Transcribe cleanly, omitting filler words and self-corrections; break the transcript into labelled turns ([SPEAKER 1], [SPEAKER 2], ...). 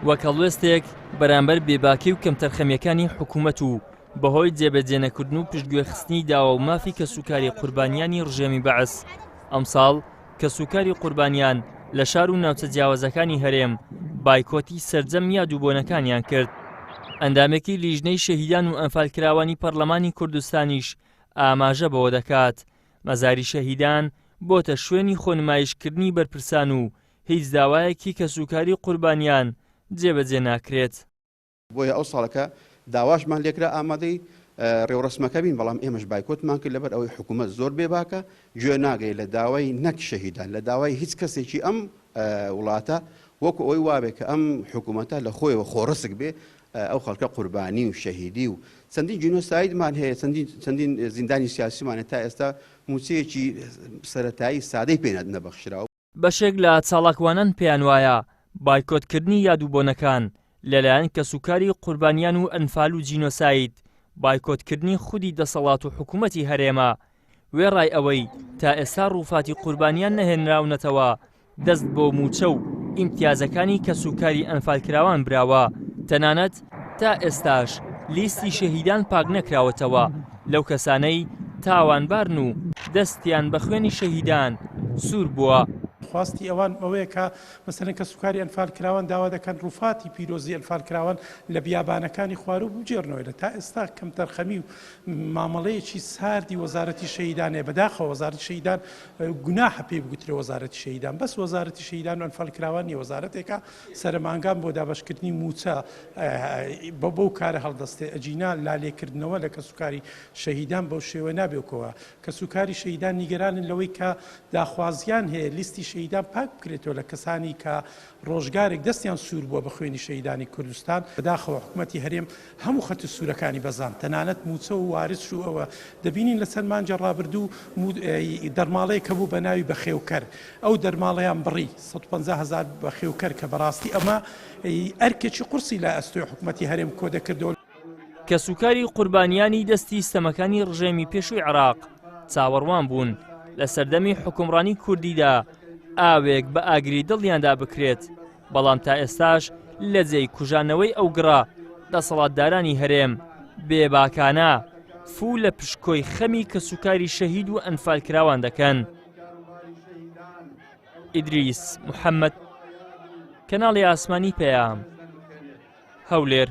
[SPEAKER 1] وەک هەڵوێستێک بەرامبەر بێباکی و کەمتەرخەمییەکانی حکوومەت و بەهۆی جێبەجێنەکردن و پشتگوێخستنی داوا و مافی کەسوکاری قوربانیانی ڕژێمی بەعس، ئەمساڵ کەسوکاری قوربانیان لە شار و ناوچە جیاوازەکانی هەرێم بایکۆتی سەرجەم یاد و بۆنەکانیان کرد. ئەندامێکی لیژنەی شەهیدان و ئەنفالکراوانی پەرلەمانی کوردستانیش ئاماژە بەوە دەکات، مەزاری شەهیدان بۆتە شوێنی خۆنمایشکردنی بەرپرسان و هیچ داوایەکی کەسوکاری قوربانیان جێبەجێ ناکرێت.
[SPEAKER 2] بۆیە ئەو ساڵەکە داواشمان لێکرا ئامادەی ڕێوڕەسمەکە بین، بەڵام ئێمەش بایکۆتمان کرد لەبەر ئەوەی حکوومەت زۆر بێباکە، گوێ ناگرێت لە داوای نەک شەهیدان، لە داوای هیچ کەسێکی ئەم وڵاتە، وەکو ئەوەی وابێ کە ئەم حکوومەتە لە خۆیەوە خۆڕسک بێ، ئەو خەڵکە قوربانی و شەهیدی و چەندین جینۆسایدمان هەیە، چەندین چەندین زیندانی سیاسیمان هەیە تا ئێستا مووچەیەکی سەرەتایی سادەی پێ نەبەخشراوە.
[SPEAKER 1] بەشێک لە چالاکوانان پێیانوایە بایکۆتکردنی یاد و بۆنەکان لەلایەن کەسوکاری قوربانیان و ئەنفال و جینۆساید بایکۆتکردنی خودی دەسەڵات و حکومەتی هەرێمە، وێڕای ئەوەی تا ئێستا ڕووفاتی قوربانیان نەهێنراونەتەوە دەست بۆ مووچە و ئیمتیازەکانی کەسوکاری ئەنفالکراوان براوە، تەنانەت تا ئێستاش لیستی شەهیدان پاکنەکراوەتەوە لەو کەسانەی تاوانبارن و دەستیان بە خوێنی شەهیدان سوور بووە.
[SPEAKER 3] خواستی ئەوان ئەوەیە کە مەسەلەن کەسوکاری ئەنفالکراوان داوا دەکەن ڕووفاتی پیرۆزی ئەنفالکراوان لە بیابانەکانی خواروو بگێڕنەوە لە تا ئێستا کەمتەرخەمی و مامەڵەیەکی ساردی وەزارەتی شەهیدان هەیە بەداخەوە وەزارەتی شەهیدان گوناحە پێی بگوترێ وەزارەتی شەهیدان بەس وەزارەتی شەهیدان و ئەنفالکراوان نیە وەزارەتێکە سەرەمانگان بۆ دابەشکردنی مووچە بە بەو کارە هەڵدەستێ ئەگینا لالێکردنەوە لە کەسوکاری شەهیدان بەو شێوە نابێ کۆوە کەسوکاری شەهیدان نیگەرانن لەوەی کە داخوازیان هەیە لیستی شەهیدان پاک بکرێتەوە لە کەسانی کە ڕۆژگارێک دەستیان سوور بووە بە خوێنی شەهیدانی کوردستان بەداخەوە حکومەتی هەرێم هەموو خەتە سوورەکانی بەزاند، تەنانەت مووچە و وارس و ئەوە دەبینین لە چەند مانگی ڕابردوو دەرماڵەیەک هەبوو بە ناوی بەخێوکەر، ئەو دەرماڵەیان بڕی، 150 هەزار بەخێوکەر، کە بەڕاستی ئەمە ئەرکێکی قورسی لە ئەستۆی حکومەتی هەرێم کۆدەکردەوە.
[SPEAKER 1] کەسوکاری قوربانیانی دەستی ستەمەکانی ڕژێمی پێشووی عێراق چاوەڕوان بوون لە سەردەمی حوکمڕانی کوردیدا ئاوێک بە ئاگری دڵیاندا بکرێت، بەڵام تا ئێستاش لە جێی کوژانەوەی ئەو گڕە دەسەڵاتدارانی هەرێم بێباکانە فوو لە پشکۆی خەمی کەسوکاری شەهید و ئەنفالکراوان دەکەن. ئیدریس محەممەد، کەناڵی ئاسمانی پەیام، هەولێر.